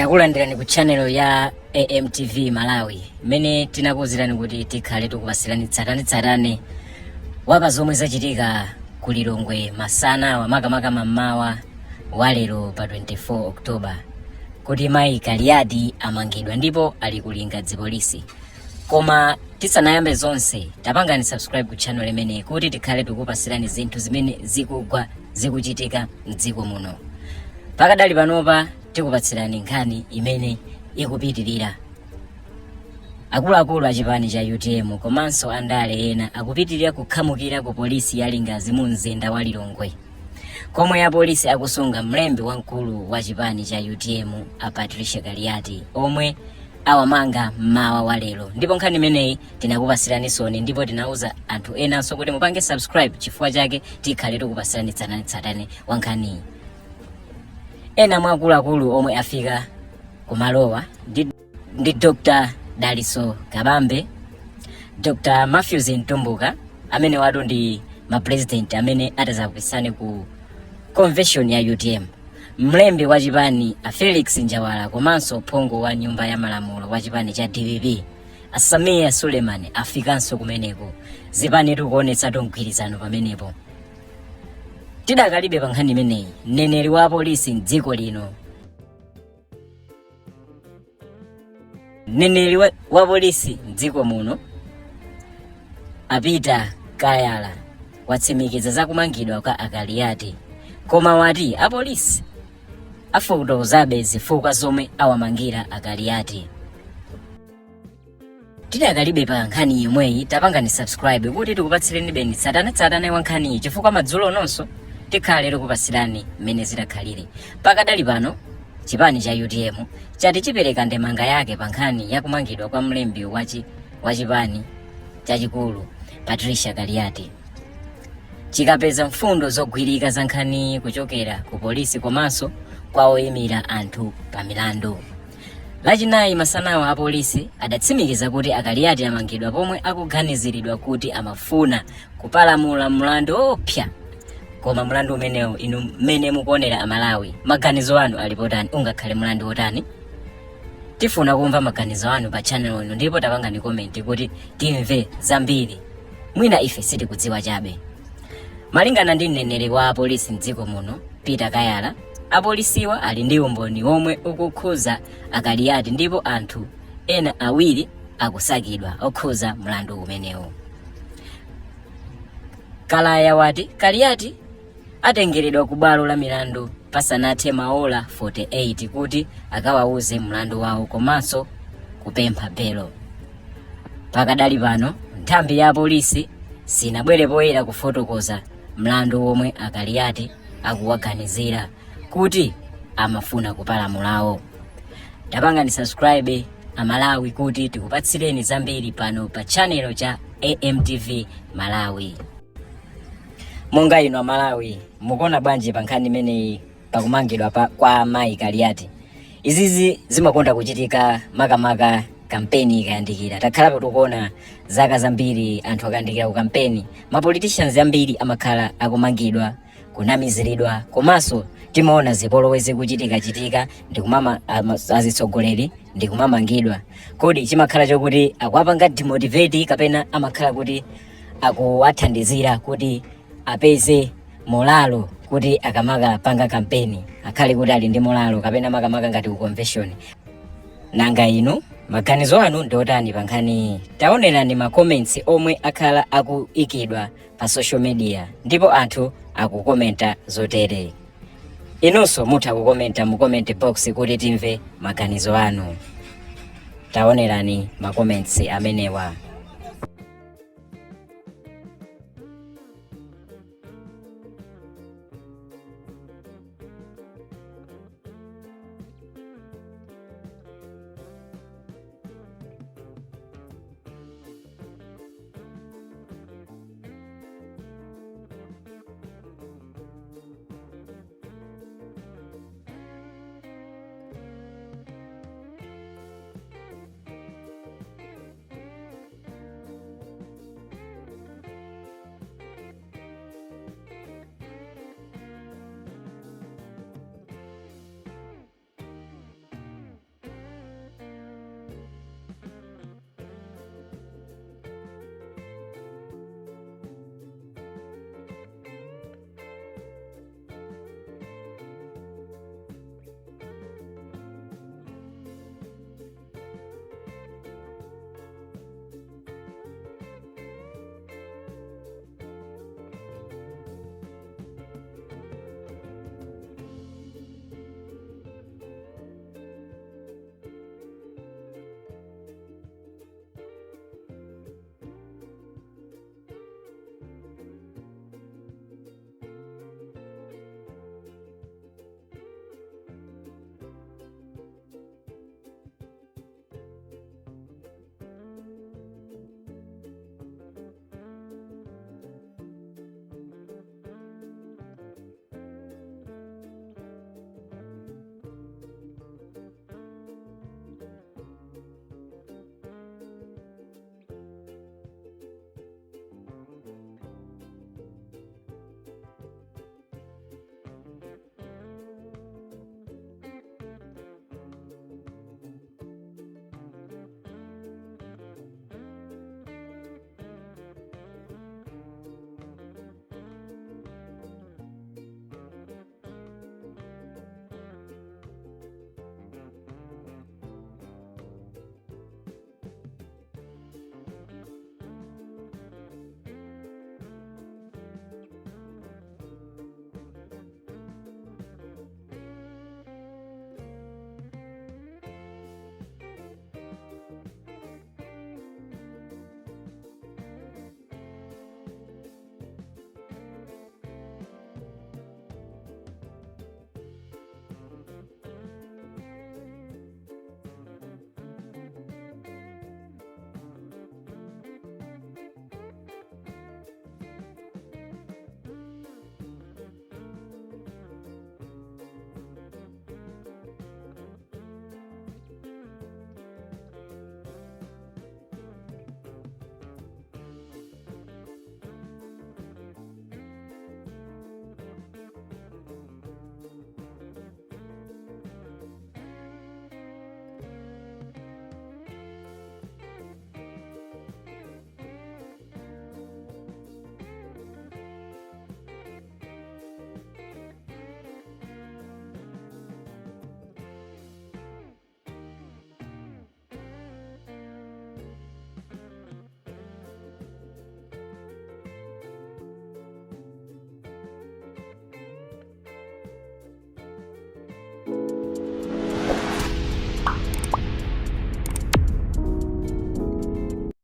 Takulandirani ku channel ya AMTV Malawi, mmene tinakuwuzirani kuti tikhale tikupasirani tsatanetsatane wapa zomwe zachitika ku Lilongwe masana wa makamaka mammawa wa lero pa 24 October, kuti mayi Kaliati amangidwa ndipo ali ku Lingadzi polisi. Koma tisanayambe zonse, tapangani subscribe ku channel imeneyi kuti tikhale tikupasirani zinthu zimene zikugwa zikuchitika mdziko muno. Pakadali panopa tikupatsirani nkhani imene ikupitirira. Akuluakulu a chipani cha UTM komanso andale ena akupitirira kukhamukira ku polisi ya Lingadzi mu mzinda wa Lilongwe, komwe apolisi akusunga mlembi wamkulu wa chipani cha UTM a Patricia Kaliati, omwe awamanga mmawa wa lero. Ndipo nkhani imeneyi tinakupasiranisoni ndipo tinauza anthu enanso kuti mupange subscribe, chifukwa chake tikhale tikupasirani tsatanetsatane wa nkhaniyi. Ena mwa akuluakulu omwe afika kumalowa ndi Dr Dalitso Kabambe, Dr Matthews Mtumbuka, amene watu ndi mapresident amene atazapikisane ku convention ya UTM, mlembi wa chipani a Felix Njawala, komanso phungu wa nyumba ya malamulo wa chipani cha DPP a Sameer Suleman afikanso kumeneko. Zipani tikuonetsatu mgwirizano pamenepo. Tidakalibe pa nkhani imeneyi, mneneri wa polisi mdziko lino, mneneri wa polisi mdziko muno a Peter Kayala watsimikiza za kumangidwa kwa a Kaliati, koma wati apolisi afotokozabe zifukwa zomwe awamangira a Kaliati. Tidakalibe pa nkhani yomweyi, tapangani subscribe kuti tikupatsireni beni tsatanetsatane wa nkhaniyi, chifukwa madzulo nonso tikhale tikupatsirani mmene zitakhalire. Pakadali pano chipani cha UTM chati chipereka ndemanga yake pa nkhani yakumangidwa kwa mlembi wa chipani chachikulu Patricia Kaliati chikapeza mfundo zogwirika za nkhaniyi kuchokera ku polisi komanso kwa oyimira anthu pa milandu. Lachinayi masanawa apolisi adatsimikiza kuti a Kaliati amangidwa pomwe akuganiziridwa kuti amafuna kupalamula mlandu woopsa. Koma mlandu umenewu, inu mmene mukuonera Amalawi, maganizo anu ali potani? Ungakhale mlandu wotani? Tifuna kumva maganizo anu pa channel ino, ndipo tapangani comment kuti timve zambiri, mwina ife sitikudziwa chabe. Malingana ndi mneneri wa apolisi mdziko muno Peter Kayala, apolisiwa ali ndi umboni womwe ukukhuza a Kaliati ndipo anthu ena awiri akusakidwa okhuza mlandu umenewu. Kayala wati Kaliati atengeredwa ku bwalo la milandu pasanathe maola 48 kuti akawauze mlandu wawo komanso kupempha belo. Pakadali pano nthambi ya polisi sinabwere poyera kufotokoza mlandu womwe a Kaliati akuwaganizira kuti amafuna kupalamulawo. Tapangani subscribe Amalawi kuti tikupatsireni zambiri pano pa channel cha AMTV Malawi. Monga inu Amalawi mukuona bwanji pa nkhani imeneyi, pakumangidwa kwa mayi Kaliati? Izizi zimakonda kuchitika makamaka kampeni ikayandikira. Takhalapo tikuona zaka zambiri anthu akayandikira ku kampeni, ma politicians ambiri amakhala akumangidwa, kunamiziridwa, komanso timaona zipolowe zikuchitikachitika ndikumama azitsogoleri ndikumamangidwa. Kodi chimakhala chokuti akuwapanga demotivate kapena amakhala kuti akuwathandizira kuti apeze morale, kuti akamakapanga kampeni akhale kuti ali ndi morale, kapena makamaka ngati ku convention? Nanga inu maganizo anu ndi otani pa nkhaniyi? Taonerani ma comments omwe akhala akuikidwa pa social media ndipo anthu akukomenta zotere. Inunso mutha kukomenta mu comment box kuti timve maganizo anu. Taonerani ma comments amenewa.